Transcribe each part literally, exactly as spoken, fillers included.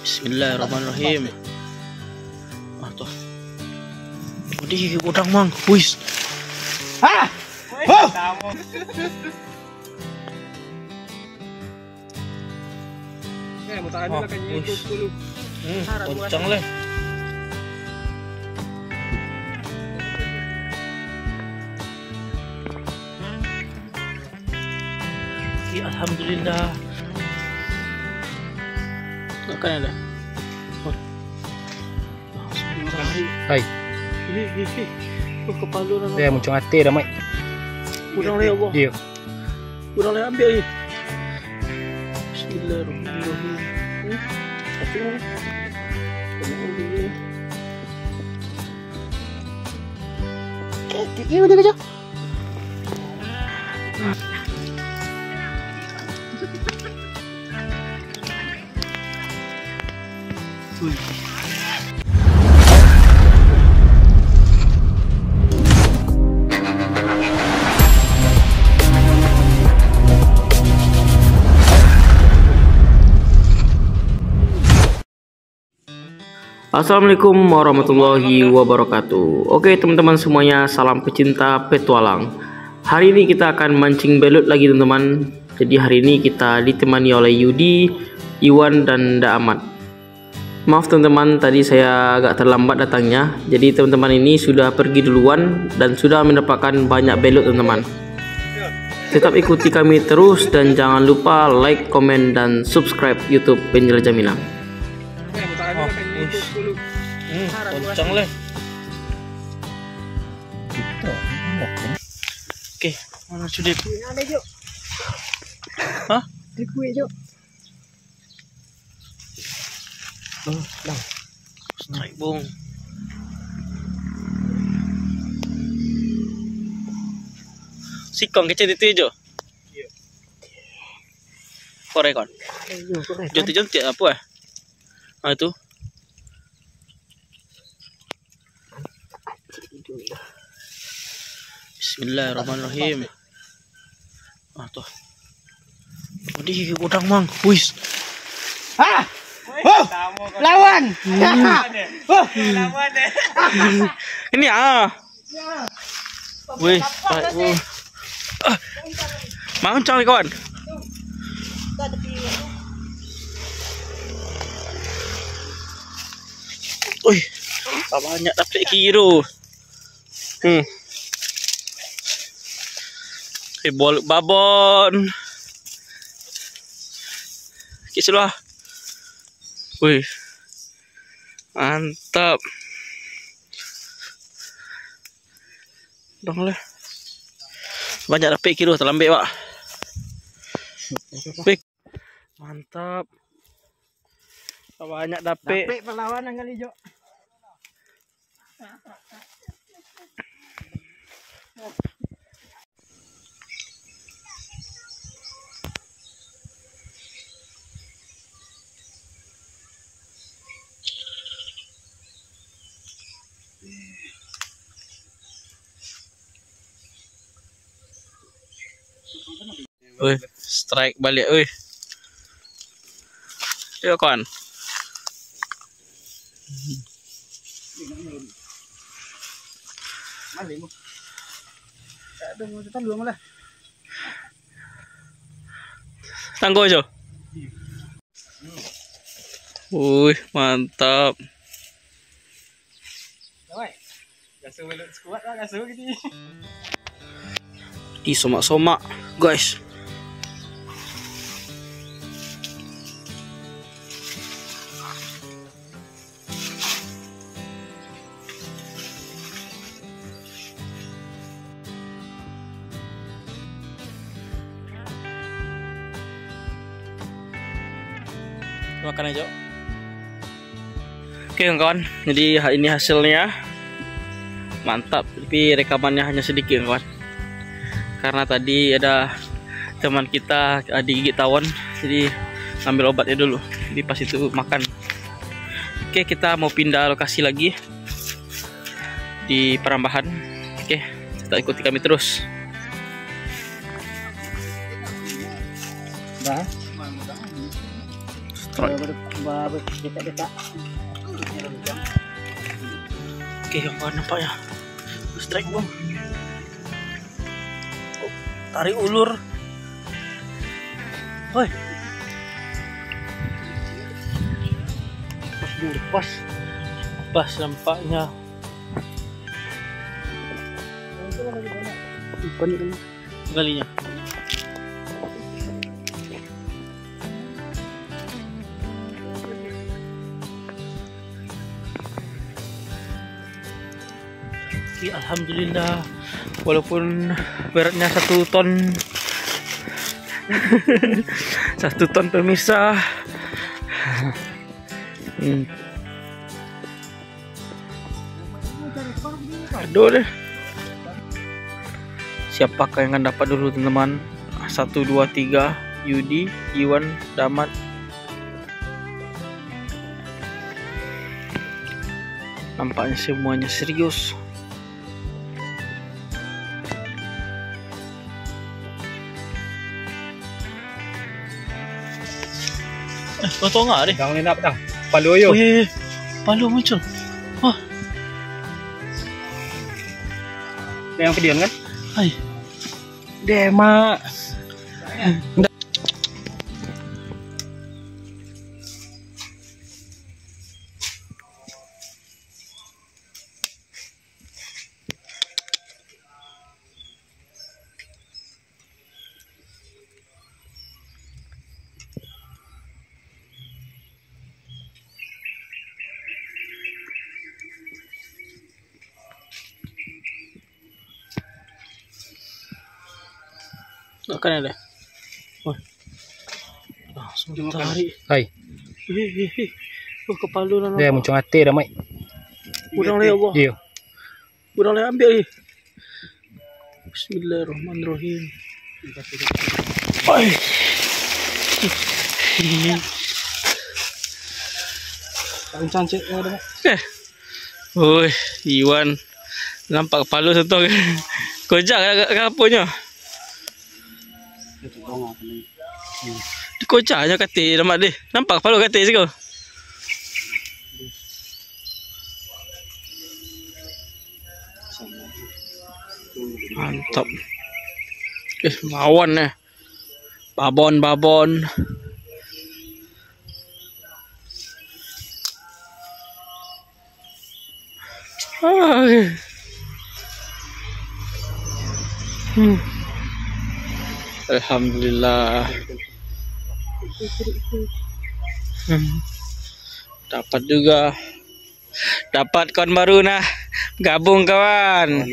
Bismillahirrahmanirrahim. Ah, tuh. Di godang, Mang. Wis. Ah! Oh! Eh, mau tahan dulu. Oh, kan, wis. Sepuluh. Hmm, kencang lah. Ya, alhamdulillah. Makan ada. Oh. Hai. Ih, ih, ih. Oh, kepala dah. Eh, muncung ati dah, Mat. Kurang lah, ya Allah. Iya. Kurang lah, ambil ni. Bismillahirrahmanirrahim. Hmm. Satu. Eh, dia udah kerja. Assalamualaikum warahmatullahi wabarakatuh. Oke, teman-teman semuanya, salam pecinta petualang. Hari ini kita akan mancing belut lagi, teman-teman. Jadi, hari ini kita ditemani oleh Yudi, Iwan, dan Nda Amat. Maaf, teman-teman, tadi saya agak terlambat datangnya. Jadi, teman-teman ini sudah pergi duluan dan sudah mendapatkan banyak belut, teman-teman. Tetap ikuti kami terus dan jangan lupa like, komen, dan subscribe YouTube Penjelajah Minang. Oh, wis. Hmm, kencang leh. Oke, mana sudah? Ada, Jok. Hah? Ada kuih, Jok. Oh, dah. Strike, Bung. Sikong kecil itu, Jok. Iya. Korek, kon. Iya, korek, Jo, kon. Tu cantik apa, eh? Ah, itu. Bismillahirrahmanirrahim. Ah, tuh. Di godang, Mang. Wis. Ah! Oh! Lawan. Hmm. Oh! Ini, ah. Wih, baik, uh. Ah. Mancang ni, kawan. Wih, banyak dapek kiro. Hmm. Eh, bol-, babon. Okey, sudah. Wih. Mantap. Dong lah. Banyak dapek kiro, talambek, Pak. Wih. Mantap. Banyak dapek. Dapek perlawanan kali, Jok. Wih, strike baliak, wih. Yo, kawan. Tanggo, Jo. Wih, mantap. Di somak-somak, guys. Makan aja. Oke, kawan-kawan, jadi ha-, ini hasilnya. Mantap, tapi rekamannya hanya sedikit, kawan. Karena tadi ada teman kita, ah, digigit tawon, jadi ambil obatnya dulu. Jadi pas itu makan. Oke, kita mau pindah lokasi lagi di Parambahan. Oke, tetap ikuti kami terus. Dah. Strike. Oke, yang mana nampaknya? Strike, bang. Tarik ulur. Hoi. Pas dulu, pas. Pas nampaknya. Bukan, bukan. Kalinya. Oke, alhamdulillah, walaupun beratnya satu ton, satu ton pemirsa. Hmm. Aduh deh. Siapakah yang akan dapat dulu, teman-teman? Satu, dua, tiga. Yudi, Iwan, Damat. Nampaknya semuanya serius. Eh, kau tongak deh. Jangan lendap dah. Palu ayo. Oh, iya, iya. Palu muncul. Wah. Yang videoan kan? Hai. Deh, Mak. Makan ada. Wah. Langsung tarik. Hai. Ih, ih, ih. Wah, kepala lah. Dia nampak. Muncung ati dah, Mai. Udang lah, ya Allah. Iya. Urang lai ambiak, eh. Bismillahirrahmanirrahim. Oi. Ini. Kencang, cek, ya, dah. Eh. Oi, Iwan. Nampak kepala satu. Kojak ka, ka, ka aponyo? Dikocak nyo katik, nampak deh. Nampak kepala katik siko. Mantap. Eh, lawan eh. Babon, babon. Ah. Hmm. Alhamdulillah. Hmm. Dapat juga. Dapat kawan baru nah. Gabung kawan.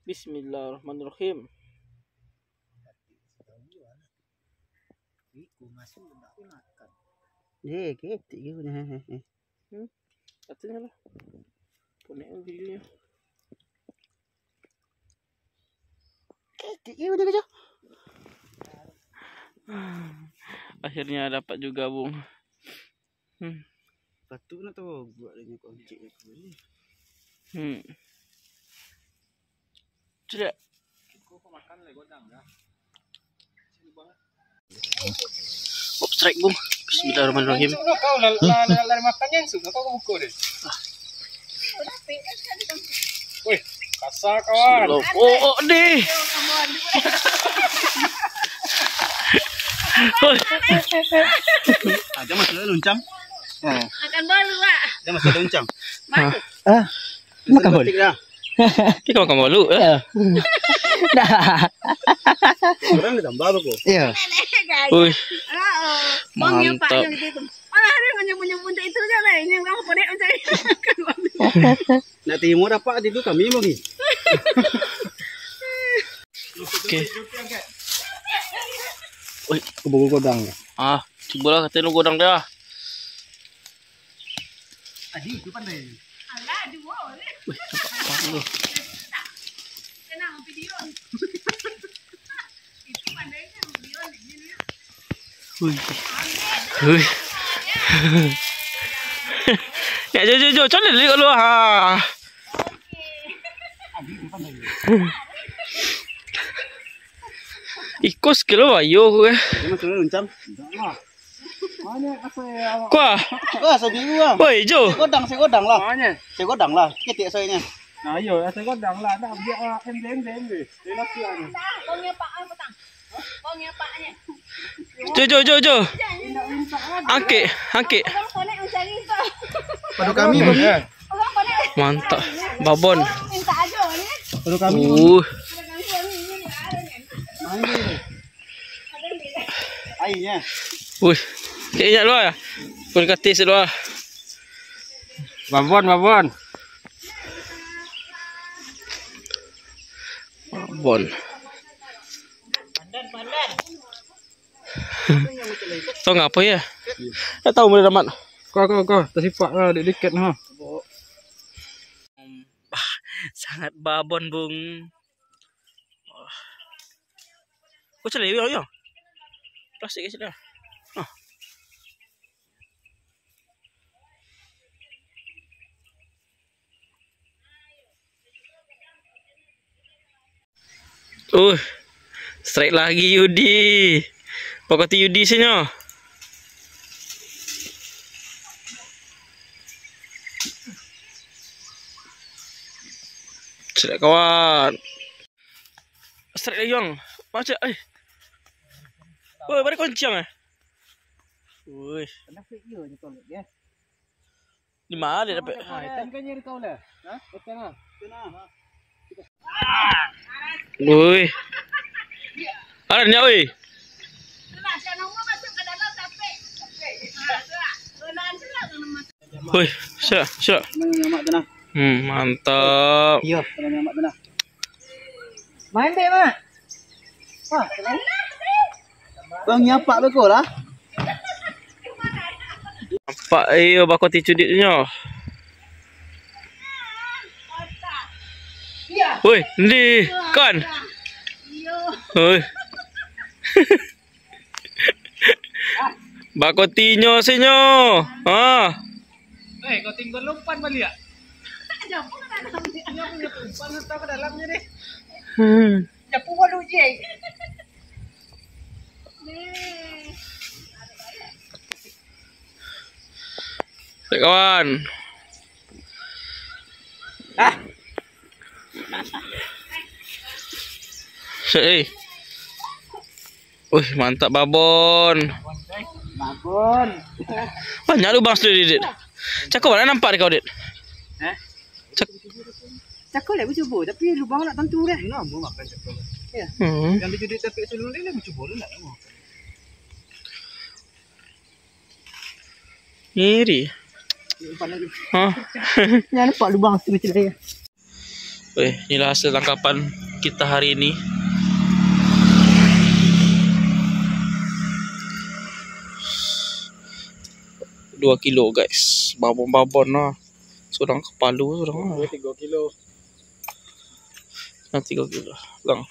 Bismillahirrahmanirrahim. Iku masuk ndak dimakan. Eh, ketek gitu nah. Hmm, katanya lah. Konek giginya. Ketek gitu nah, Cok. Akhirnya dapat juga, Bung. Hmm. Patut nak tahu buat dia punya koncik dia tu. Hmm. Sudah. Oh, strike, Bung. Bismillahirrahmanirrahim. Kau lari, lari, lari makan yang suka kau buka deh. Woi, kasar kawan. Oh, oh, deh. Oi. Ada masalah luncang. Ha. Makan bolu, Pak. Ada masalah luncang. Bagus. Ah, makan bolu. Dah. Kita makan bolu, eh? Ya. Dah. Orang ditambah apa kok? Iya. Ui. Heeh. Bang, ya, Pak, mantap. Yang gitu itu. Alah, dia hanya punya punca itu je lah. Ini orang konek macam ni. Nak terima dapat itu kami bagi. Oke. Woi, kubu godang. Ah, cubolah katanya lu godang dah. Adi, itu pandai. Alah, dua orang. Wih, nampak lu. Tenang, video. Itu pandainya, video ni. Wih. Wih. Ya, jo, jo, jo, cari dulu kalau, ha. Iko sakilo ayo ko eh. Kuah. Wah, sabiru ah. Woi, Jo. Segodang, segodang lah. Segodang lah. Ketek soalnya. Nah, iyo, segodang lah. Nak biar ah, em, em, em, em. Dia nak keluar ni. Jo, jo, jo, jo. Angkek, angkek. Pado kami, Bang. Mantap. Babon. Pado kami. Uh. Airnya. Wih. Kayaknya luar. Pun katis luar. Babon, babon. Babon. Tahu ngapa ya? Tak tahu boleh dapat. Kau, kau, kau. Tersipak lah, dek-dek ha. Bah, sangat babon, Bung. Kau celai, yo, yo. Plastik ke sini. Ah. Uh, strike lagi Yudi. Pakoti Yudi sinyo. Strike kawan. Strike lagi bang. Macam eh. Woi, bari koncang eh. Woi. Kenapa iyo ni tolak dia? Di mana dia dapat? Ah, ikan kan nyari kau lah. Hah? Ikan ah. Ikan ah. Woi. Ada ni oi. Woi, siap, siap. Hmm, mantap. Iyo, main dek, Mak. Bang, nyapak beko lah. Nampak iyo bako ticu diknyo. Woi, ndi kan? Woi. Bako tinyo sinyo. Ha. Eh, kau tinggal lompat balik ya? Japu kan ada. Ini aku punya umpan, entah ke dalamnya deh. Hmm. Japu walu je. Cek kawan. Ah. Cek, eh. Wih, mantap babon. Babon. Banyak lubang situ, Dit. Cako mana nampak di kau, Dit? Hah? Cak- Cako lah bercuba, tapi lubang nak tentu dah. Nak mau makan cako. Ya. Hmm. Yang dijudit tapi sebelum ni lah bercuba lu nak mau. Ngiri. Hah? Yang nampak lubang situ macam ni. Oke, inilah hasil tangkapan kita hari ini. Dua kilo, guys. Babon-babon lah. Surang kapalu, surang lah. Dua, tiga kilo. Nah, tiga kilo. Lang.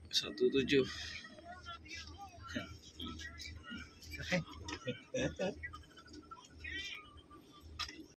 Satu tujuh.